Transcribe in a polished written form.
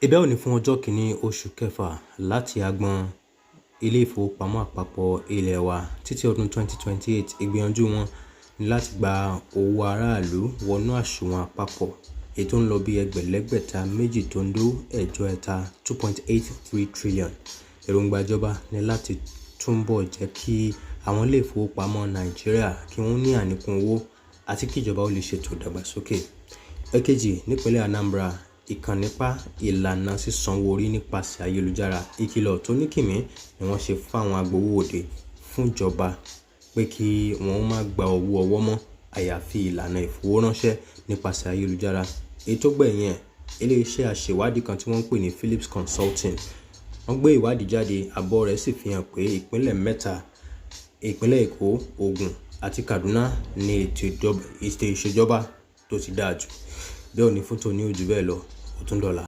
Ìbẹ́ òní fún ọjọ́ kìíní oṣù kẹfà láti agbọn ilé ìfowópamọ́ àpapọ̀ ilé wa títí ọdún 2028. Ìgbìyànjú wọn ní láti gba owó aráàlú wọnú àsùnwọ̀n àpapọ̀ èyí tó ń lọ bí ẹgbẹ̀lẹ́gbẹ̀ta 2.83, 2.83 trillion. Èròǹgbà ìjọba ní láti túnbọ̀ jẹ́ kí àwọn ilé ìfowópamọ́ Nàìjíríà kí wọ́n ní àníkún owó àti kí ìjọba ó lè ṣètò ìdàgbàsókè. Èkejì, nípínlẹ̀ Anambra, ìkànnípa ìlànà sísanwó orí nípasẹ̀ ayélujára, ìkìlọ̀ tó ní kìmí ni wọ́n ṣe fáwọn agbowó òde fúnjọba pé kí wọ́n má gba owó ọwọ́ mọ́ àyàfi ìlànà ìfowóránṣẹ́ nípasẹ̀ ayélujára. Èyí tó gbẹ̀yìn ẹ̀, ilé-iṣẹ́ aṣèwádìí kan tí wọ́n ń pè ní Philips Consulting, wọ́n gbé ìwádìí jáde, àbọ̀ rẹ̀ sì fi hàn pé ìpínlẹ̀ mẹ́ta, ìpínlẹ̀ Èkó, Ògùn àti Kaduna ní ètò ìṣèjọba tó ti dáa jù. Bẹ́ẹ̀ ò ní fún tòní, ò jù bẹ́ẹ̀ lọ, ó tún dọ̀la.